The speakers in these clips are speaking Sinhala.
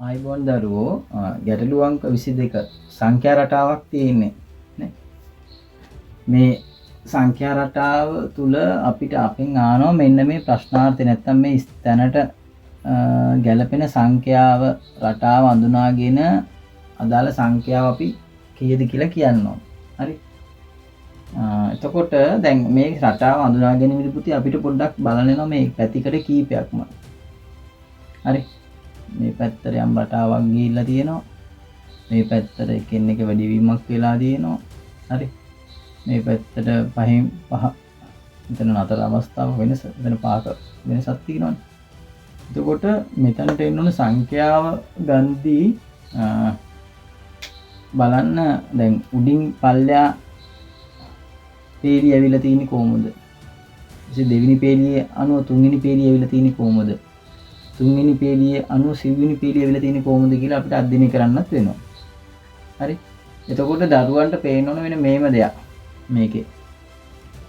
ආයිබෝන් දරුවෝ, ගැටලු අංක 22 සංඛ්‍යා රටාවක් තියෙන්නේ නේ. මේ සංඛ්‍යා රටාව තුල අපිට අපෙන් ආනවා මෙන්න මේ ප්‍රශ්නාර්ථය, නැත්තම් මේ තැනට ගැලපෙන සංඛ්‍යාව රටාව අඳුනාගෙන අදාළ සංඛ්‍යාව අපි කීයද කියලා කියන්න ඕන. හරි. එතකොට දැන් මේ රටාව අඳුනා ගැනීමේදී පුතේ අපිට පොඩ්ඩක් බලන්න වෙනවා මේ පැතිකඩ කීපයක්ම. හරි. මේ පැත්තට යම් රටාවක් ගිහිල්ලා තියෙනවා. මේ පැත්තට එකින් එක වැඩිවීමක් වෙලා තියෙනවා. හරි. මේ පැත්තට පහෙන් පහ මෙතන නතර අවස්ථාව වෙනස, මෙතන පහක වෙනසක් තියෙනවනේ. එතකොට මෙතනට එන්න ඕන සංඛ්‍යාව ගන්දී බලන්න දැන් උඩින් පල්ලෙහා පේලිය ඇවිල්ලා තියෙන්නේ කොහොමද? ඊට දෙවෙනි පේලිය අනුව තුන්වෙනි පේලිය ඇවිල්ලා තියෙන්නේ කොහොමද? තුන්වෙනි පේලිය අනුව සිව්වෙනි පේලිය ඇවිල්ලා තියෙන්නේ කොහොමද කියලා අපිට අධ්‍යයනය කරන්නත් වෙනවා. හරි. එතකොට දරුවන්ට පේන්න ඕන වෙන මේම දෙයක් මේකේ.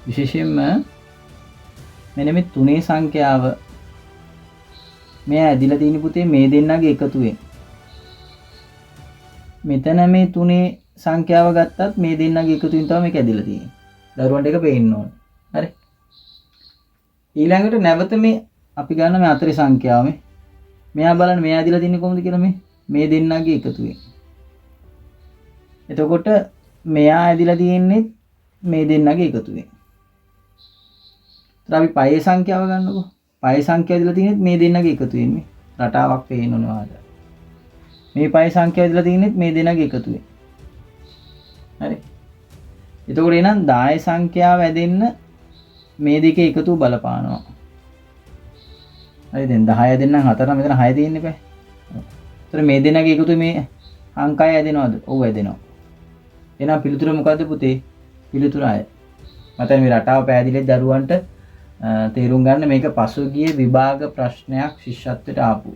විශේෂයෙන්ම මෙන්න මේ තුනේ සංඛ්‍යාව මෙයා ඇදිලා තියෙන පුතේ මේ දෙන්නගේ එකතුවෙන්. මෙතන මේ තුනේ සංඛ්‍යාව ගත්තත් මේ දෙන්නගේ එකතුවෙන් තමයි මේක ඇදිලා තියෙන්නේ. දරුවන්ට එක පේන්න ඕන. හරි. ඊළඟට නැවත මේ අපි ගන්න මේ හතරේ සංඛ්‍යාව මේ. මෙයා බලන්න මෙයා ඇදිලා තින්නේ කොහොමද කියලා මේ දෙන්නගේ එකතුවෙන්. එතකොට මෙයා ඇදිලා තියෙන්නේ මේ දෙන්නගේ එකතුවෙන්. ඒතර අපි පහේ සංඛ්‍යාව ගන්නකො. පහේ සංඛ්‍යාව ඇදිලා තියෙන්නේ මේ දෙන්නගේ එකතුවෙන් මේ. රටාවක් පේන්න ඕනේ ඔයාලට. මේ පහේ සංඛ්‍යාව ඇදිලා තියෙන්නේ මේ දෙන්නගේ එකතුවෙන්. හරි. එතකොට එහෙනම් 10 සංඛ්‍යාව ඇදෙන්න මේ දෙකේ එකතුව බලපානවා. හරි, දැන් 10 ඇදෙන්න නම් 4 නම් මෙතන 6 තියෙන්න එපා. එතකොට මේ දෙන්නගේ එකතුව මේ අංකය ඇදෙනවද? ඔව් ඇදෙනවා. එහෙනම් පිළිතුර මොකද්ද පුතේ? පිළිතුර 6. මට මේ රටාව පැහැදිලිව දරුවන්ට තේරුම් ගන්න මේක පසුගිය විභාග ප්‍රශ්නයක් ශිෂ්‍යත්වයට ආපු.